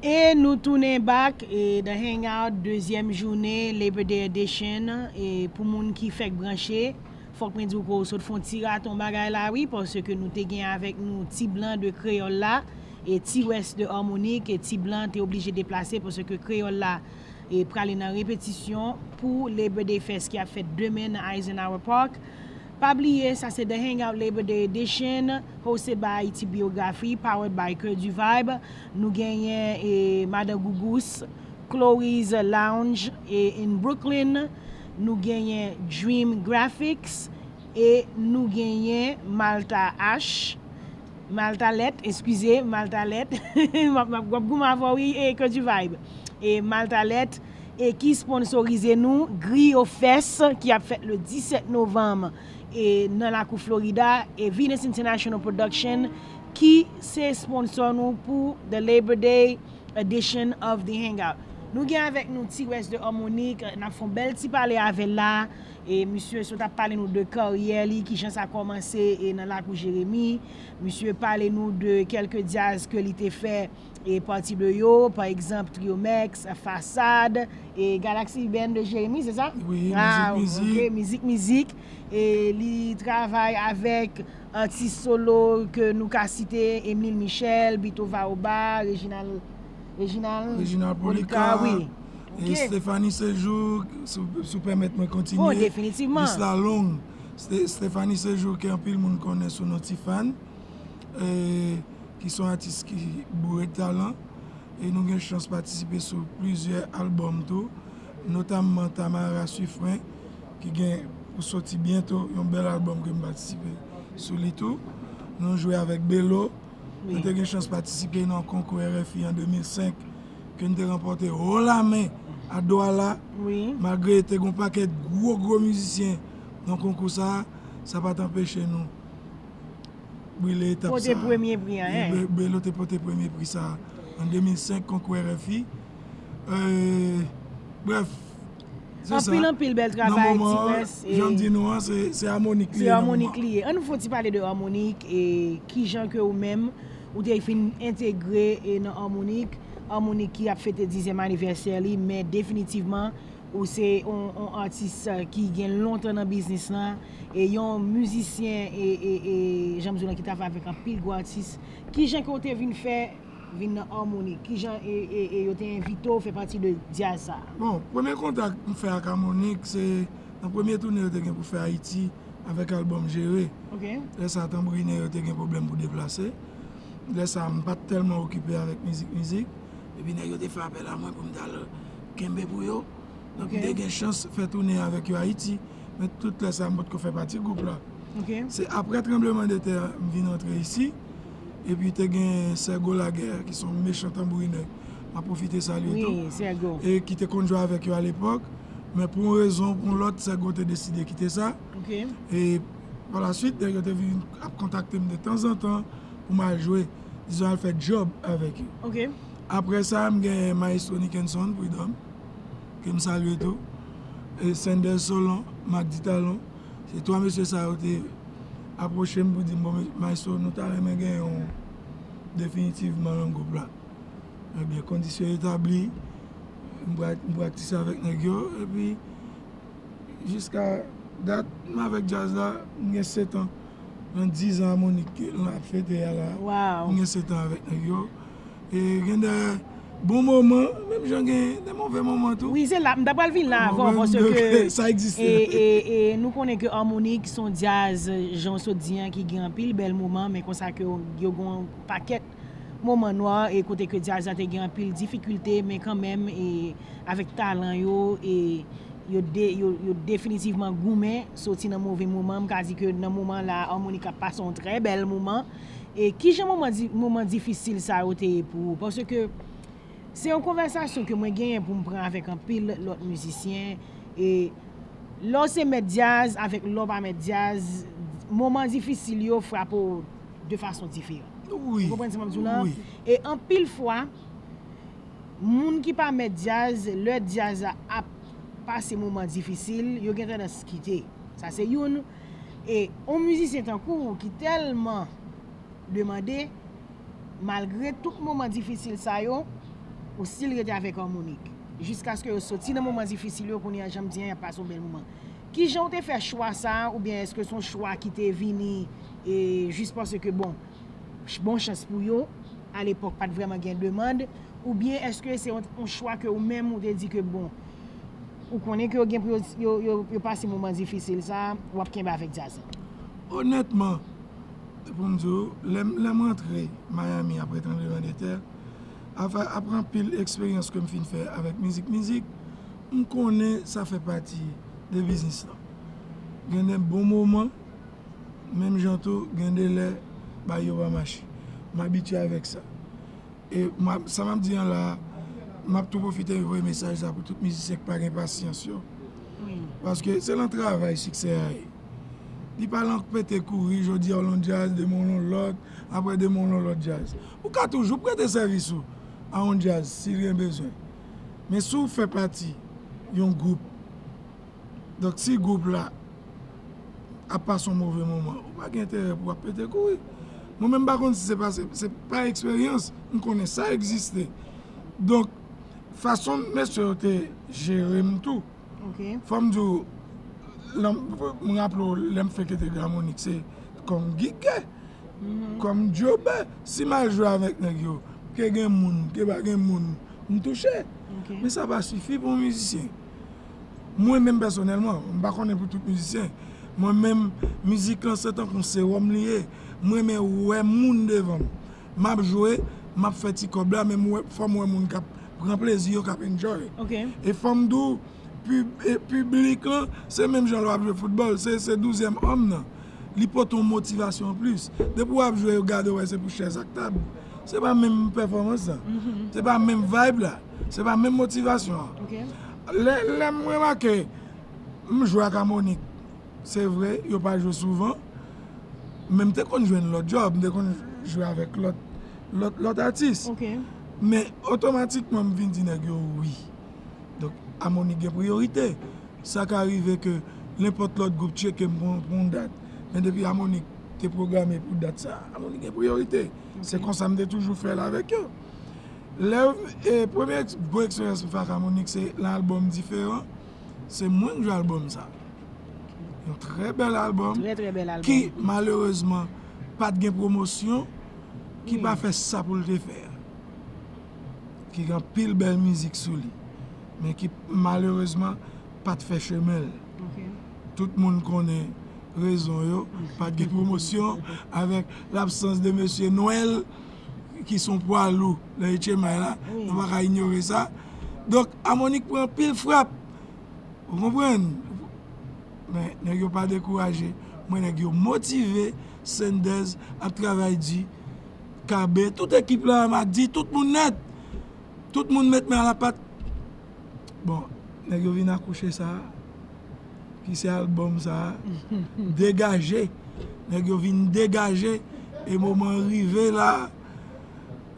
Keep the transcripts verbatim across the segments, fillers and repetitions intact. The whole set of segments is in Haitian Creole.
E nou tounen back e The Hangout, dezyèm jounen, Labor Day Edition. E pou moun ki fèk branche, fòk mwen di w ke w sot fè yon ti rate yon bagay la, wi, paske nou te gen avèk nou Ti Blan de Kreyòl la, e Ti Wès de Harmonik, e Ti Blan te oblije deplase paske Kreyòl la e prale nan repetisyon pou Labor Day Fest ki ap fèt demen nan Eisenhower Park. Pa bliye, sa se The Hangout Labor Day Edition, hosted by Haiti Biography, powered by Kè du Vibe. Nou genyen e Madan Gougous, Chloe's Lounge e in Brooklyn. Nou genyen Dream Graphics e nou genyen Malta H, Malta Lèt, eskize, Malta Lèt. M ap, m ap, w ap goumen avè w, wi, e Kè du Vibe. E Malta Lèt, e ki sponsorize nou, Griyo Fest, ki ap fèt le disèt novanm, e nan lakou Florida, e Venus International Production, ki se sponsor nou pou The Labor Day Edition of The Hangout. Nou gen avèk nou Ti Wès de Harmonik, n ap fè yon bèl ti pale avè l la, e misye sot ap pale nou de karyè li, kijan sa kòmanse e nan lakou Jeremi. Misye pale nou de kèlke djaz ke li te fè e pati de yo, pa egzanp, Triomex, Fasad, e Galaxy Band de Jeremi, se sa? Wi, ah, Mizik Mizik. Ok, Mizik Mizik. E li travay avèk atis solo ke nou ka site, Emile Michel, Bito Vaoba, Reginald, Reginald, Reginald Polika, Polika, wi. E ok. Stéphanie Séjour, si w, si w pèmèt mwen kontinye. Oh, definitivman. Lis la long. Sté-, Stéphanie Séjour, ke anpil moun konnen sou non Tifan, e, ki se yon atis ki boure talan. E nou gen chans patisipe sou plizyè albòm tou, notamman Tamara Suffren, ki gen pou soti byento, yon bèl albòm ke m patisipe sou li tou. Nou jwe avèk Belo. Wi. Nou te gen chans patisipe nan yon konkou R F I an de mil senk, ke n te ranpòte haut la main a Douala. Wi. Malgre te gen yon pakèt gwo, gwo mizisyen nan konkou sa a, sa pa t anpeche nou brile etap sa a. Pote premye pri an, e, hein? Be-, Belo te pote premye pri sa a an de mil senk, konkou R F I. E, brèf, se sa. Anpil, anpil bèl travay, Ti Wès, e jan m di nou an, se, se Harmonik li ye nan moman. Se Harmonik li ye. Ann nou fè yon ti pale de Harmonik, e kijan ke ou menm, ou te fin entegre, e nan Harmonik, Harmonik ki ap fete dizyèm anivèsè li, men definitivman, ou se yon, yon atis, e, ki gen lontan nan biznis lan, e yon mizisyen, e, e, e, jan m di w lan, ki travay avèk anpil gwo atis. Kijan ke w te vin fè, vin nan Harmonik? Kijan, e, e, e yo te envite w fè pati de djaz sa a? Bon, premye kontak m fè ak Harmonik, se nan premye tounen yo te gen pou fè Ayiti avèk albòm Jere. Ok. Lè sa a, tanbourinè yo te gen pwoblèm pou deplase. Lè sa a, m pa t tèlman okipe avèk mizik, mizik. Epi nèg yo te fè apèl a mwen pou m t al kenbe pou yo. Donk, m te gen chans fè tounen avèk yo Ayiti. Men tout lè sa a, m potko fè pati gwoup la. Ok. Se apre tranbleman de tè a, m vin antre isi. Epi te gen Sergo Laguerre, ki se yon mechan tanbourinè. M ap pwofite salye tou. Wi, Sergo. E ki te konn jwe avèk yo alepòk. Men pou yon rezon, pou yon lòt, Sergo te deside kite sa. Ok. E pa la swit, nèg yo te vin ap kontakte m de tanzantan pou m al jwe, dizon al fè djòb avèk yo. Ok. Apre sa, m gen Maestro Nickenson Prud'homme, ke m salye tou. E Sanders Solon, Magdy Talon. Se twa mesye sa yo te apwoche m pou di m, bon, Maestro, nou ta renmen gen yon definitivman nan gwoup la. Ebyen, kondisyon etabli, m pra-, m praktise avèk nèg yo, epi jiska dat, m avèk djaz la, m gen sèt an. Nan diz an Harmonik ke l ap fete a la, m gen sèt an avèk nèg yo. E gen de bon moman, menm jan gen de move moman tou. Wi, se la, m ta pral vin la avè w, paske sa egziste. E, e, e nou konnen ke Harmonik se yon djaz, jan w sot di an, ki gen anpil bèl moman, men konsa ke yo, yo gen yon pakèt moman nwa, e kote ke djaz la te gen anpil difikilte, men kanmenm, e avèk talan yo, e yo de-, yo, yo definitivman goumen, soti nan move moman. M ka di ke nan moman la, Harmonik ap pase yon trè bèl moman. E kijan moman di-, moman difisil sa yo te ye pou ou? Paske se yon konvèsasyon ke mwen genyen pou m pran avèk anpil lòt mizisyen. E lè w se mèt djaz avèk lè w pa mèt djaz, moman difisil yo frape w de fason diferan. Wi. Ou konprann sa m ap di w la? Wi. E anpil fwa, moun ki pa mèt djaz, lè djaz la ap pase moman difisil, yo gen tandans kite. Sa se youn. E yon mizisyen tankou w ki tèlman demande, malgre tout moman difisil sa yo, Ou still rete avèk Harmonik. Jiskaske yo soti nan moman difisil yo, kounye a, jan m di an, y ap pase yon bèl moman. Kijan w te fè chwa sa a, oubyen èske se yon chwa ki te vini e jis paske, bon, ch- bon chans pou yo, alepòk pa t vrèman gen demann, oubyen èske se yon, yon chwa ke ou menm ou te di ke, bon, ou konnen ke yo gen pou yo, yo, yo, yo pase moman difisil sa a, w ap kenbe avèk djaz la? Onètman, pou m di w, lè m lè m rantre Miami apre tranblemanntè, afè apre anpil eksperyans ke m fin fè avèk mizik mizik, m konnen sa fè pati de biznis lan. Gen de bon moman, menm jan tou gen de lè bagay yo pa mache. M abitye avèk sa. E m ap- sa m ap di an la, m ap tou pwofite voye mesaj sa pou tout mizisyen ki pa gen pasyans yo. Paske se lan travay siksè a ye. Li pa lan pete kouri, jodi a w lan djaz, demen w lan lòt, apre demen w lan lòt djaz. Ou ka toujou prete sèvis ou a yon djaz si l gen bezwen. Men si w fè pati yon gwoup, donk si gwoup la ap pase yon move moman, ou pa gen enterè pou w ap pete kouri. Mwen menm m pa konn si se pa se, se pa eksperyans, m konnen sa egziste. Donk fason mesye yo te jere m tou, Ok. Fò m di w, lè m- m raple w, lè m fenk entegre Harmonik, se kòm gigè, kòm djobè. Si m al jwe avèk nèg yo, ke gen moun, ke pa gen moun, m touche. Ok. Men sa pa sifi pou yon mizisyen. Mwen menm pèsonèlman, m pa konnen pou tout mizisyen. Mwen menm, mizik lan se tankou yon sewòm li ye. M renmen wè moun devan m. M ap jwe, m ap fè ti kòb la, men m wè- fò m wè moun k ap pran plezi yo, k ap enjoy. Ok. E fò m di w, pib- e piblik lan, se menm jan lè w ap jwe foutbòl, se se douzyèm òm nan. Li pote yon motivasyon anplis. Depi w ap jwe, yo gade w wè se pou chèz ak tab. Se pa menm pèfòmans lan. Se pa menm vibe la. Se pa menm motivasyon an. Ok. Lè, lè m remake, m jwe ak Harmonik. Se vre, yo pa jwe souvan. Men m te konn jwenn lòt djòb, m te konn jwe avèk lòt lòt lòt atis. Ok. Men otomatikman m vin di nèg yo wi. Donk, Harmonik gen priyorite. Sa ka rive ke nenpòt lòt gwoup tcheke m pou, pou yon dat. Men depi Harmonik te pwograme pou dat sa, Harmonik gen priyorite. Se konsa m te toujou fè l avèk yo. Lè e, premye eks- gwo eksperyans m fè ak Harmonik se nan albòm Diferan. Se mwen k jwe albòm sa. Yon trè bèl albòm Trè, trè bèl albòm. Ki malerezman pa t gen pwomosyon, ki pa fè sa pou l te fè a. Ki gen anpil bèl mizik sou li, men ki malerezman pa t fè chemen l. Ok. Tout moun konnen rezon yo, pa t gen pwomosyon avèk labsans de mesye Nwèl ki se yon pwa lou nan H M I la, nou pa ka inyore sa. Donk, Harmonik pran anpil frap. Ou konprann? Men, nèg yo pa dekouraje. Mwen, nèg yo motive, Sendèz ap travay di, Kabe, tout ekip la, Madi, tout moun nèt. Tout moun met men a la pat. Bon, nèg yo vin akouche sa. Ki se albòm sa. Degaje. Nèg yo vin degaje. E moman an rive la.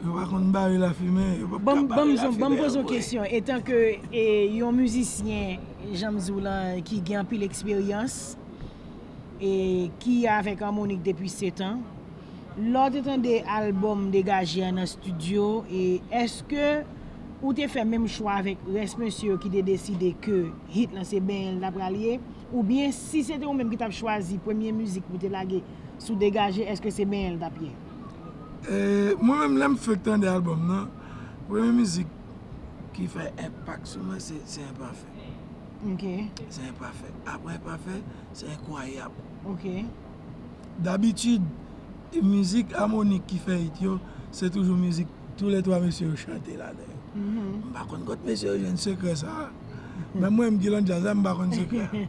Yo pa konn bare lafimen. Yo p ap ka Ban m ban bare m ban m lafimen poze yon vre. Kesyon. Etan ke e, yon mizisyen, jan m di w lan, ki gen anpil eksperyans, e ki avèk Harmonik depi sèt an, lè w te tande albòm Degaje a nan estidyo, e èske ou te fè menm chwa avèk rès mesye yo ki te deside ke hit lan se Benyen l ta pral ye? Oubyen si se te ou menm ki t ap chwazi premye mizik pou te lage sou Degaje, èske se Benyen l t ap ye? E, mwen menm, lè m fenk tande albòm nan, premye mizik ki fè enpak sou mwen, se se Enpafè. Ok. Se Enpafè. Apre Enpafè, se Enkwayab. Ok. Dabitid, mizik Harmonik ki fè hit yo, se toujou mizik toulètwa mesye yo chante ladan yo. M pa konn kot mesye yo jwenn sekrè sa a. Menm mwen menm ki lan djaz la, m pa konn sekrè a.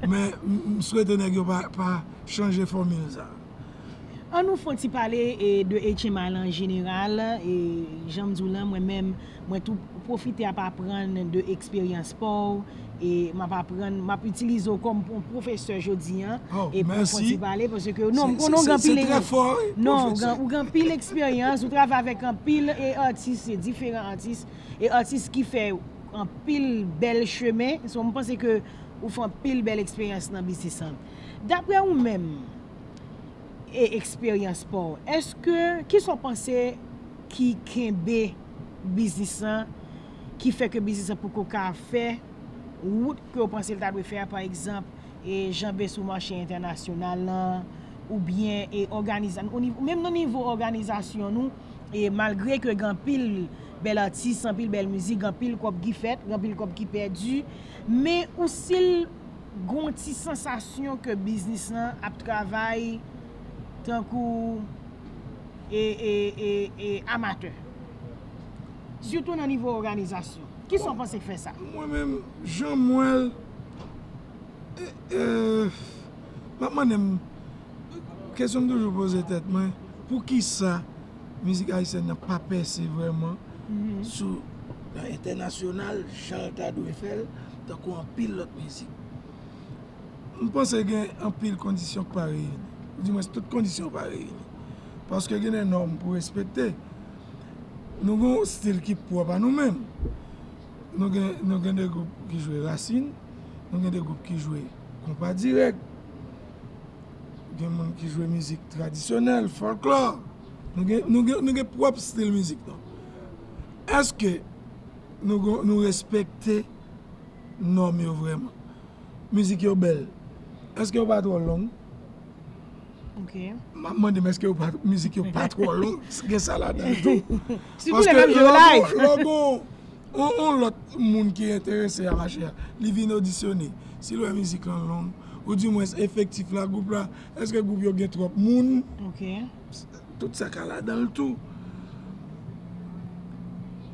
Men m m swete nèg yo pa, pa chanje fòmil sa a. An nou fè yon ti pale e, de H M I lan an jeneral. E, jan m di w lan, mwen menm, mwen tou pwofite ap aprann de eksperyans pa w. E m ap aprann, m ap itilize w kòm yon pwofesè jodi an. Oh, E pou yon mèsi. Ti pale, paske non, m Se- konnen w se- gen se anpil trè fò, wi, non, ou pwofesè. gen- ou gen anpil eksperyans, ou travay avèk anpil e atis, diferan atis, e atis ki fè anpil bèl chemen. So, m panse ke ou fè anpil bèl eksperyans nan biznis lan. Daprè ou menm, e eksperyans pa w, èske, kisa w panse ki kenbe biznis lan ki fè ke biznis lan poko ka fè wout ke w panse l ta dwe fè a, pa egzanp, e janbe sou mache entènasyonal lan, oubyen e òganiza-, o niv-, menm nan nivo òganizasyon nou, e malgre ke gen anpil bèl atis, anpil bèl mizik, gen anpil kòb ki fèt, gen anpil kòb ki pèdi, men ou still gon ti sansasyon ke biznis lan ap travay tankou e, e, e, e amatè. Sitou nan nivo òganizasyon. Kisa w panse k fè sa? Mwen menm, jan m wè l, e, e, m ap mande m, kesyon m toujou poze tèt mwen, poukisa mizik ayisyèn nan pa pèse vrèman sou, nan entènasyonal, jan l ta dwe fè l, tankou anpil lòt mizik? M panse gen anpil kondisyon k pa reyini. Ou di mwens tout kondisyon pa reyini. Paske gen de nòm pou respekte. Nou gen yon stil ki pwòp a nou menm. Nou gen, nou gen de gwoup ki jwe rasin, nou gen de gwoup ki jwe konpa dirèk, gen moun ki jwe mizik tradisyonèl, fòlklò. Nou gen, nou gen, nou gen pwòp stil mizik nou. Èske nou, gon- nou respekte nòm yo vrèman? Mizik yo bèl. Èske yo pa twò long? Ok. M ap mande m èske yo pa, mizik yo pa twò long? Gen sa ladan l tou. Sitou lè m jwe live. Lè w gon, lè w gon on, on lòt moun ki enterese a mache a, li vin odisyone. Si l wè mizik lan long, ou di mwens efektif la, gwoup la, èske gwoup yo gen twòp moun? Ok. Tout sa ka ladan l tou.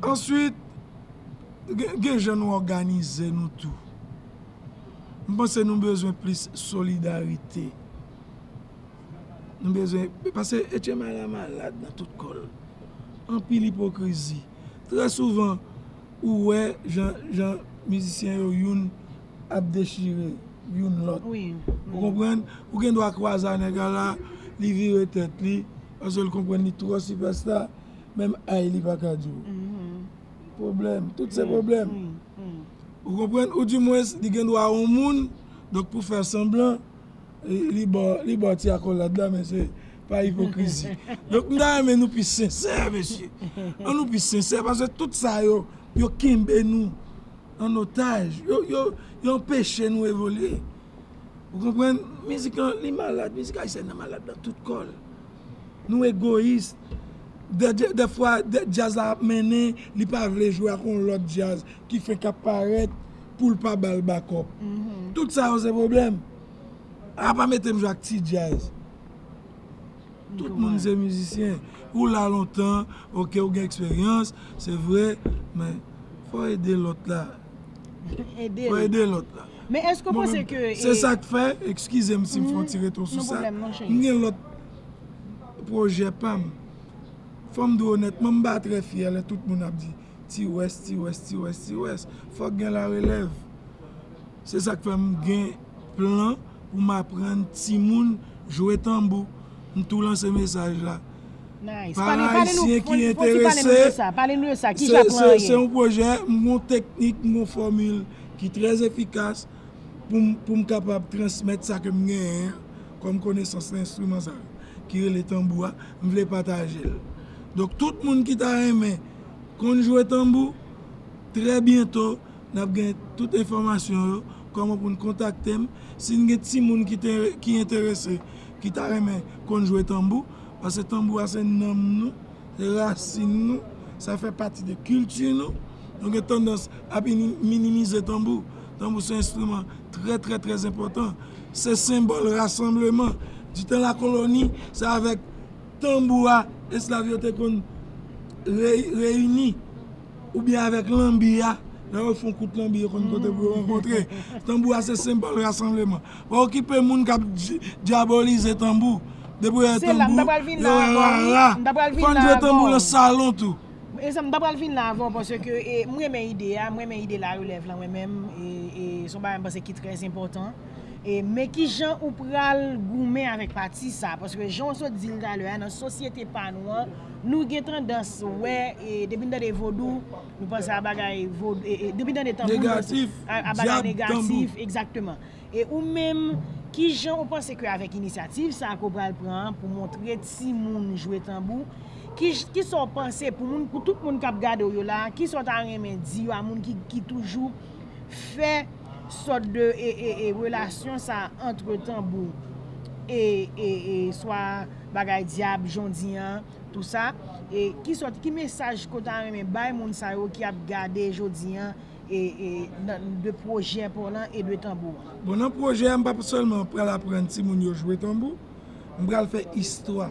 Answit, gen, gen jan nou òganize nou tou. M panse nou bezwen plis solidarite. Nou bezwen, paske Etchema la malad nan tout kò l. Anpil ipokrizi. Trè souvan, ou wè jan, jan mizisyen yo youn ap dechire youn lòt. Wi, wi. Ou konprann? Ou gen dwa kwaze a nèg la la, li vire tèt li, paske l konprann li twò sipèsta, menm ay li pa ka di w. Mhm. Pwoblèm, tout se pwoblèm. Wi, wi. Ou konprann? Ou di mwens, li gen dwa yon moun, donk pou fè sanblan, li, li ba, li ba w ti akolad la, men se pa ipokrizi. Donk, m ta renmen nou pi sensè, mesye. An nou pi sensè, paske tout sa yo, yo kenbe nou an otaj. Yo, yo, yo anpeche nou evolye. Ou konprann? Mizik lan, li malad. Mizik ayisyèn nan malad nan tout kò l. Nou egoyis. De, de, dèfwa, de, djaz la ap mennen, li pa vle jwe ak yon lòt djaz ki fenk ap parèt pou l pa ba l bakòp. Mhm. Tout sa yo se pwoblèm. A pa mete m jwe ak ti djaz. Tout moun se mizisyen. Ou la lontan, ok, ou gen eksperyans, se vre, men fò ede lòt la. Ede l. Fò ede lòt la. Men èske w panse ke, se sa k fè, eskize m si m fè yon ti retou sou sa, m gen lòt pwojè pa m. Fò m di w onètman, m pa trè fyè lè tout moun ap di, Ti Wès, Ti Wès, Ti Wès, Ti Wès. Fòk gen larelèv. Se sa k fè m gen plan pou m aprann timoun jwe tanbou. M tou lanse mesaj la. Nice. Pale, pale nou, fon, fon ti pale nou de sa. Pale nou de sa. Ki jan plan an ye? Se, se, se yon pwojè, m gon teknik, m gon fòmil ki trè efikas pou m, pou m kapab transmèt sa ke m genyen an kòm konesans nan enstriman sa yo, ki rele tanbou a, m vle pataje l. Donk, tout moun ki ta renmen konn jwe tanbou, trè byento, n ap gen tout enfòmasyon yo, kòman pou n kontakte m. Si n gen timoun ki te, ki enterese, ki ta renmen konn jwe tanbou, paske tanbou a se nanm nou, se rasin nou, sa fè pati de kilti nou. Nou gen tandans ap ini-, minimize tanbou. Tanbou se enstriman trè, trè, trè enpòtan. Se senbòl rasanbleman. Ditan lakoloni, se avèk tanbou a esklav yo te konn re-, reyini. Oubyen avèk lanbi a. Lè yo fè yon kout lanbi, yo konn kote pou yo rankontre. Tanbou a se senbòl rasanbleman. Pa okipe moun k ap dj-, dyabolize tanbou. Depi yo wè tanbou, yo wè rara. Fò n jwe tanbou nan salon tou. E sa, m ta pral vin la avè w paske, e, m renmen ide a, m renmen ide larelèv lan mwen menm, e, e se yon bagay m panse ki trè enpòtan. E, men kijan ou pral goumen avèk pati sa? Paske jan w sot di l talè a, nan sosyete pa nou an, nou gen tandans wè, e, depi n tande vodou, nou panse a bagay vodou, e, e, depi n tande tanbou, nou panse a, a bagay negatif, egzakteman. E ou menm, Ki jan ou panse ke avèk inisyativ sa a ke w pral pran an pou montre timoun jwe tanbou, ki, ki sa w panse pou moun, pou tout moun k ap gade w yo la, ki sa w ta renmen di yo a moun ki, ki toujou fè sòt de e, e, e, relasyon sa a ant tanbou e, e, e swa bagay dyab, jan w di an, tou sa, e ki sòt, ki mesaj ke w ta renmen bay moun sa yo ki ap gade jodi an e, e nan, de pwojè pa w lan e de tanbou an? Bon, nan pwojè a, m p ap sèlman pral aprann timoun yo jwe tanbou, m pral fè istwa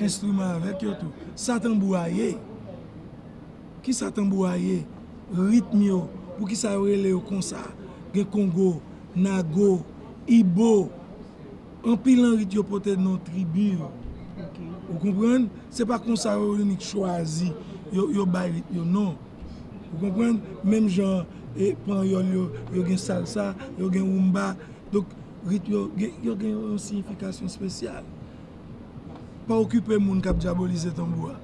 enstriman avèk yo tou. Sa tanbou a ye? Kisa tanbou a ye? Ritm yo, poukisa yo rele yo konsa? Gen kongo, nago, ibo. Anpil nan rit yo pote non tribi yo. Ou konprann? Se pa konsa yo unik chwazi, yo, yo bay rit yo, non. Ou konprann? Menm jan e panyòl yo, yo gen salsa, yo gen rumba. Donk, rit yo gen, yo gen yon siyifikasyon espesyal. Pa okipe moun k ap dyabolize tanbou a.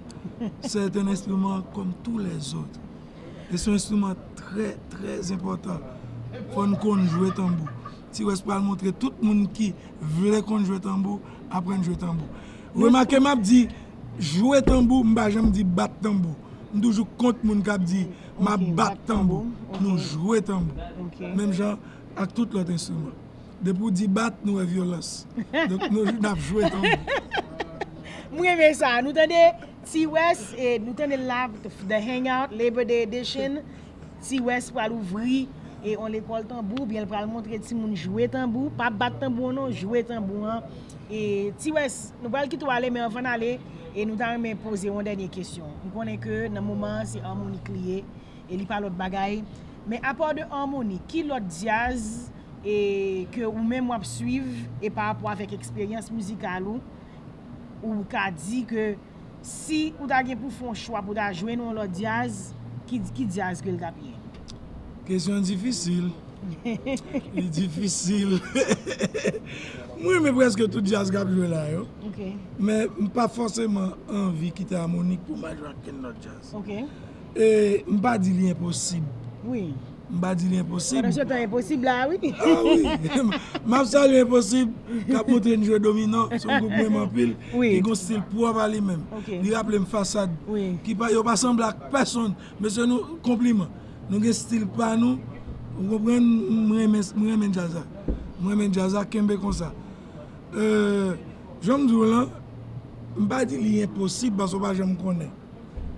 C'est un instrument comme tous les autres. E se yon enstriman trè, trè enpòtan. Fò n konn jwe tanbou. Ti Wès pral montre tout moun ki vle konn jwe tanbou, aprann jwe tanbou. Remake, m ap di, jwe tanbou, m pa janm di bat tanbou. M toujou kont moun k ap di, m ap bat tanbou. Nou jwe tanbou. Menm jan ak tout lòt enstriman. Depi w di bat, nou wè vyolans. Donk, nou, n ap jwe tanbou. M renmen sa. Nou tande T-West, e nou tande l la, The Hangout, Labor Day Edition. T-West pral ouvri e yon lekòl tanbou, oubyen l pral montre timoun jwe tanbou. Pa bat tanbou an non, jwe tanbou an. E T-West, nou pral kite w ale, men anvan n ale, e nou ta renmen poze w yon dènye kesyon. M konnen ke nan moman an, se Harmonik li ye, e li pa lòt bagay. Men apa de Harmonik, ki lòt djaz e ke ou menm w ap swiv e pa rapò avèk eksperyans mizikal ou, ou ka di ke si ou ta gen pou fè yon chwa pou ta jwe nan yon lòt djaz, ki, ki djaz ke l t ap ye? Kesyon difisil. Li difisil. Mwen renmen prèske tout djaz k ap jwe la yo. Men m pa fòseman anvi kite Harmonik pou m al jwe ak kenn lòt djaz. E m pa di li enposib. M pa di li enposib. Pandan se tan enposib la, wi. Ah wi. M ap salye Enposib, k ap montre n jwe domino. Se yon gwoup m renmen anpil. Li gen yon stil pwòp a li menm. Li raple m Fasad. Ki pa, yo pa sanble ak pèsonn. Mesye, nou, konpliman. Nou gen stil pa nou. Ou konprann? M renmen, m renmen djaz la. M renmen djaz la, kenbe konsa. Euh, jan m di w lan, m pa di li enposib, paske w pa janm konnen.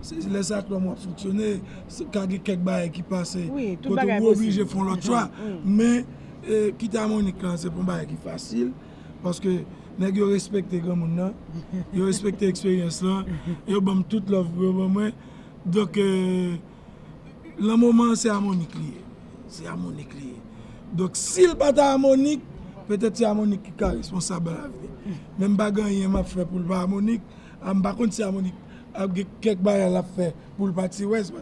Se lè sa klòm w ap fonksyone, se ka gen kèk bagay ki pase, kote w oblije fè yon lòt chwa. Men, e, kite Harmonik lan, se pa yon bagay ki fasil, paske nèg yo respekte granmoun nan, yo respekte eksperyans lan, yo ban m tout love pou yo ban mwen. Donk, e, lan moman an, se Harmonik li ye. Se Harmonik li ye. Donk, si l pa ta Harmonik, petèt se Harmonik ki ka responsab a lavni. Men m pa gen anyen m ap fè pou l pa Harmonik. A, m pa konn si Harmonik ap gen kèk bagay l ap fè pou l pa T-West.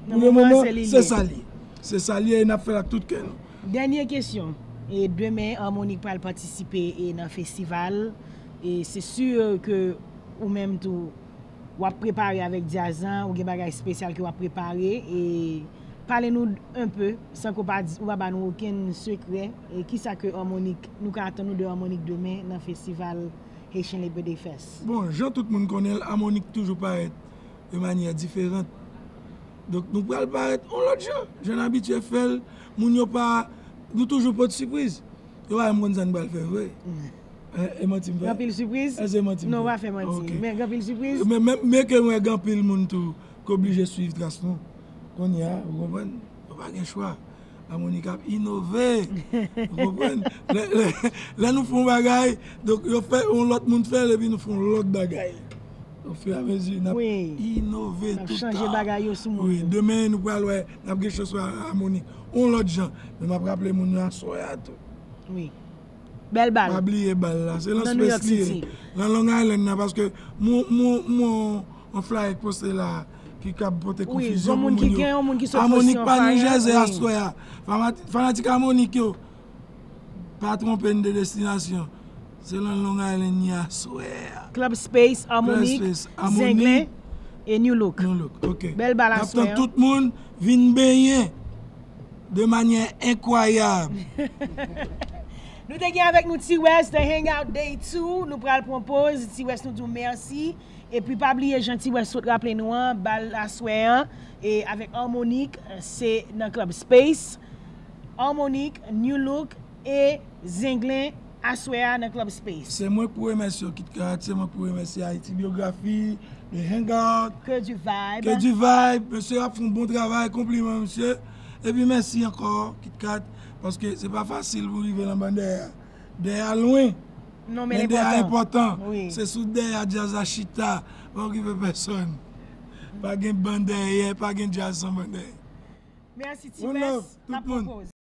Pou le moman, se sa l ye. Se sa l ye e n ap fè l ak tout kè nou. Dènye kesyon. E demen, Harmonik pral patisipe e nan festival. E se si ke ou menm tou, w ap prepare avèk djaz lan, ou gen bagay espesyal ke w ap prepare. E pale nou un peu, san ke w pa di, ou pa ba nou okenn sekrè. E kisa ke Harmonik, nou ka atann nou de Harmonik demen nan festival Haitian Labor Day Fest? Bon, jan tout moun konnen l, Harmonik toujou parèt de manyè diferan. Donk, nou pral parèt yon lòt jan. Jan n abitye fè l, moun yo pa, nou toujou pot sipriz. Yo pa janm konn sa n pral fè vre. E manti m fè? Gen anpil sipriz? Èske se manti m fè? Non, w pa fè manti. Men gen anpil sipriz? Men, men, men ke m wè gen anpil moun tou k oblije swiv tras nou. Kounye a, ou konprann? Yo pa gen chwa. Harmonik ap inove. Ou konprann? Lè, lè, lè nou fè yon bagay, donk yo fè, yon lòt moun fè l, epi nou fè yon lòt bagay. Ofiramezi, n ap inove tout tan. N ap chanje bagay yo sou moun yo. Wi, demen, nou pral wè, n ap gen chans wè Harmonik yon lòt jan. Men m ap raple moun yo aswè a tou. Wi. Bèl bal. Pa bliye bal la. Se nan Space li ye. Nan Long Island nan, paske m wè yon flyer k poste la ki kab pote konfizyon pou moun yo. Harmonik pa New Jersey aswè a. Fanatik Harmonik yo, pa twonpe n de destinasyon. Se nan Long Island li aswè a. Club Space, Harmonik, Zenglen e New Look. Bèl bal aswè a. N ap tann tout moun vin benyen de manyè enkwayab. Nou te gen avèk nou T-West, The Hangout Day two. Nou pral pran poz. T-West, nou di w mèsi. Epi pa bliye jan T-West sot raple nou an, bal aswè an, e avèk Harmonic, se nan Club Space. Harmonic, New Look e Zenglen aswè a nan Club Space. Se mwen k pou remèsye w, KitKat, se mwen k pou remèsye Haiti Biographie, The Hangout, Que du vibe. Que du vibe. Mesye ap fè yon bon travay, konpliman mesye. Epi mèsi ankò, KitKat, paske se pa fasil pou rive nan bann dèyè a. Dèyè a lwen, Non, men men dèyè a enpòtan. Enpòtan. Wi. Se sou dèyè a djaz la chita. Pa okipe pèsonn. Pa gen bann dèyè, pa gen djaz san bann dèyè. Mèsi One love, T-West. N ap tout moun. pran poz.